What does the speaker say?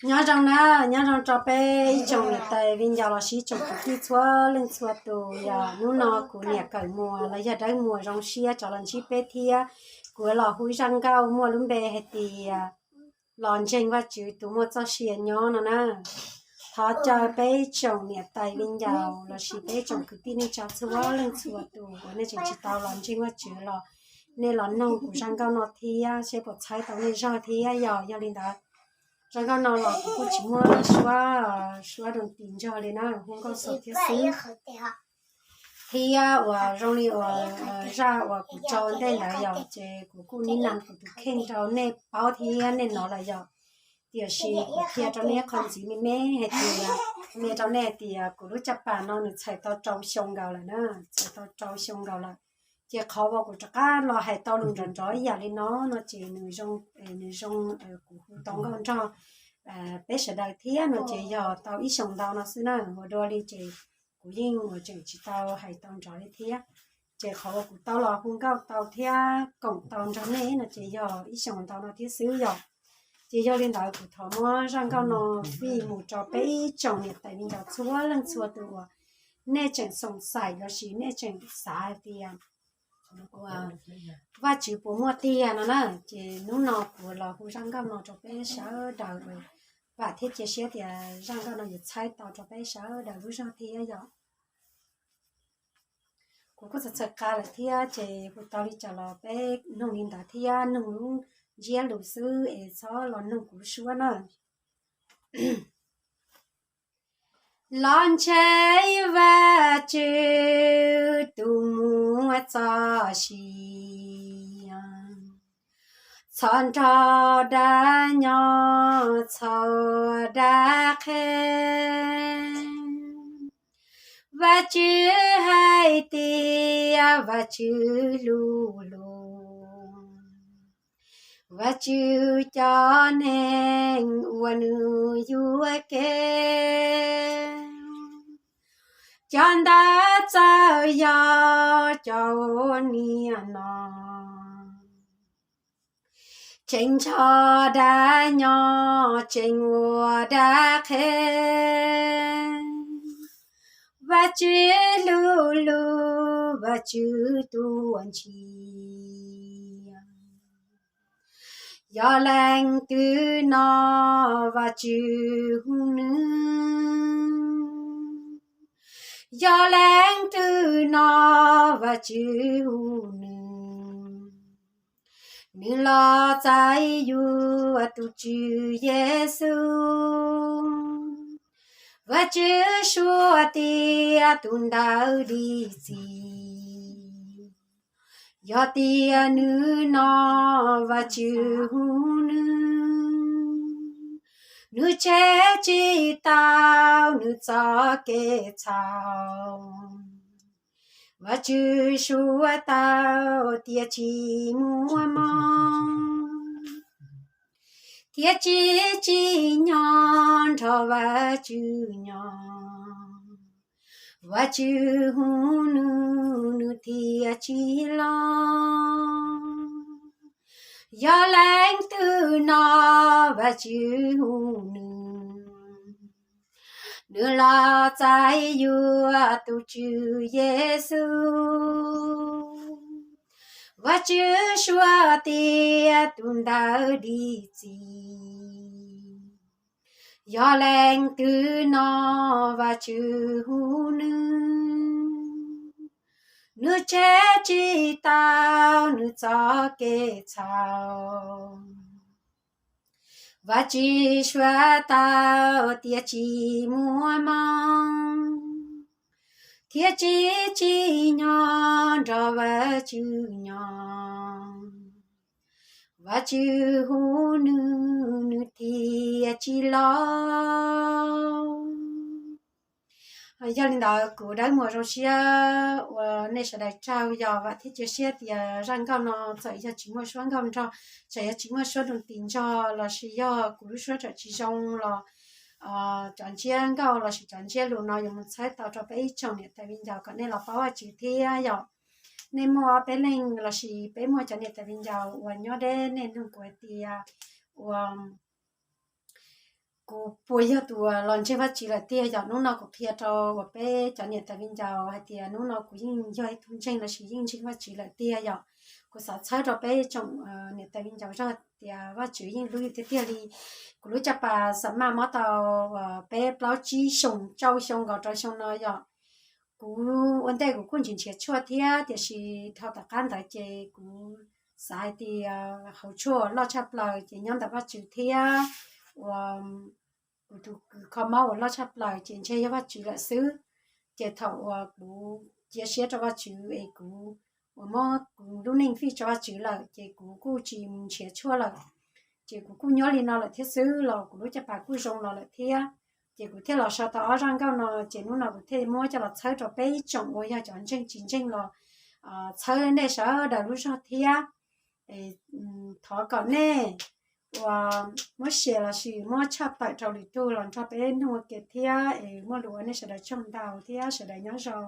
Nyob zoo na, nyob zoo rau peb ib tsoom niam tais viv ncaus los sis ib tsoom kwv tij txhua leej txhua tus. Yog hnub no kuv niam Kawm Muas los yog Dawb Muas zoo siab rov los ntsib peb thiab. Kuv los hu zaj nkauj muaj lub npe hais tias Los Ntseeg Vajtswv Tus Muaj Txoj Sia Nyob no na. Thov caw peb ib tsoom niam tais viv ncaus los sis peb ib tsoom kwv tij neej tsa txhua leej txhua tus uas nej tseem tsis tau los ntseeg Vajtswv los nej los noog kuv zaj nkauj no thiab seb puas txhawb tau nej zog thiab. Yog, yog li ntawd, zaj nkauj no los kuv kuj tsis muaj suab, suab rau tis ntsog li na, hu nkauj xaus thiab xwb. Thiab uas zoo li uas zaj uas kuv tso ntej ntawd yog ces kuv kuj nib nas kuv tus kheej rau nej paub thiab nej hnov lawm yog. Tiam sis kuv qhia rau nej qhov ntxiv me me hais tias, qhia rau nej hais tias kuv lub caj pas no nws txhais tau rau xyoo nkaus lawm na, txhais tau rau xyoo nkaus lawm. Ces qhov uas kuv rov qab los hais tau lus nrov nrov ib yam li no no ces nws zoo, nws zoo, kuv hu tau nkauj nrog peb sawv daws thiab no ces yog tau ib xyoos ntau no xwb na, ua dua li ces kuv yeej uas tseem tsis tau hais tau nrov li thiab. Ces qhov uas kuv tau los hu nkauj tau thiab koom tau nrog nej no ces yog ib xyoos ntau no thiab xwb yog. Ces yog li ntawd kuv thov muab zaj nkauj no fij mus rau peb ib tsoom niam tais viv ncaus txhua leej txhua tus uas nej tseem xoom xaim los sis nej tseem xav hais tias Vajtswv puas muaj tiag no na. Ces hnub no kuv los hu zaj nkauj no rau peb sawv daws, vam thiab cia siab tias zaj nkauj no yuav txhawb tau rau peb sawv daws lub zog thiab yom. Kuv kuj txhawm txhawm qa lawm thiab ces hu tau li cas los peb noog li ntawd thiab noog lub ntsiab lus xwb es txhob los noog kuv lub suab na. Los ntseeg Vajtswv tus muaj txoj sia, txhob nrog dab nyob txhob dab qheb. Vajtswv hais tias Vajtswv hlub lus, Vajtswv cov neeg uas nws yuam kev, cov ntawd txawm yog cov ua niam no, tseem nrog dab nyob tseem ua dab qheb. Vajtswv hlub lus, Vajtswv tuaj ntsia. Yog leej twg no Vajtswv hu nws, yog leej twg no Vajtswv hu nws, nws los txais yuav tus Tswv Yexus. Vajtswv suav tias tus ntawd dim txim. Yog tias nws no Vajtswv hu nws, nws tshem tsis tau nws txoj kev txhaum. Vajtswv suav tau tias tsis muaj mob, thiab tsis tsim nyog nrog Vajtswv nyob. Vajtswv hu nws, nws thiaj tsis los. Yog leej twg no Vajtswv hu nws, nws los txais yuav tus Tswv Yexus. Vajtswv suav tias tus ntawd dim txim. Yog leej twg no Vajtswv hu nws, nws tshem tsis tau nws txoj kev txhaum. Vajtswv suav tau tias tsis muaj mob, thiab tsis tsim nyog nrog Vajtswv nyob. Vajtswv hu nws, nws thiaj tsis los. Yog li ntawd kuv Dawb Muas zoo siab ua nej sawv daws tsaug, yog vam thiab cia siab tias zaj nkauj no txawm yog tsis muaj suab nkauj nrog, txawm yog tsis muaj suab rau tis ntsog los sis yog kuv lub suab txawm tsis zoo los cov ntsiab nkauj los sis cov ntsiab lus no yuav mus txhawb tau rau peb ib tsoom niam tais viv ncaus kom nej los paub Vajtswv thiab yom. Nej muaj peb leeg los sis peb muaj cov niam tais viv ncaus uas nyob deb, nej nug kuv hais tias ua Kuv puas yog tus uas los ntseeg Vajtswv lawm tiag yom? Hnub no kuv qhia rau uas peb cov niam tais viv ncaus hais tias hnub no kuv yeej yog ib tug ntseeg lossis yeej ntseeg Vajtswv lawm tiag yom. Kuv xav txhawb rau peb tsoom niam tais viv ncaus zog tias Vajtswv yeej hlub yus tiag tiag li. Kuv lub caj pas xa maj mob tau peb plaub tsib xyoos, rau xyoo nkaus rau xyoo no yom. Kuv ua ntej kuv kuj nrhiav nrhiav tshuaj thiab, tiam sis dhau tom qab ntawd ces kuv xav hais tias hauv tshuaj uas loj tshaj plaws ces nyob ntawm Vajtswv thiab uas kuv tus kws kho mob uas loj tshaj plaws ces ntshe yog Vajtswv lawm xwb. Ces thaum uas kuv cia siab rau Vajtswv es kuv uas muab kuv lub neej fij rau Vajtswv lawm ces kuv kuj tsis mus nrhiav tshuaj lawm. Ces kuv kuj nyob li no lawm thiab xwb los kuv lub caj pas kuj zoo los lawm thiab. Ces kuv thiaj los sau tau ob zaj nkauj no, ces hnub no kuv thiaj muab coj los txhawb rau peb tsoom uas yog cov ntseeg tsis ntseeg los txhawb nej sawv daws lub zog thiab. Thov kom nej uas muab share lossis muab tshaj tawm rau lwm tus los nrog peb nug ua ke thiab es muaj lus ua nej sawv daws tsaug ntau thiab sawv daws nyob zoo.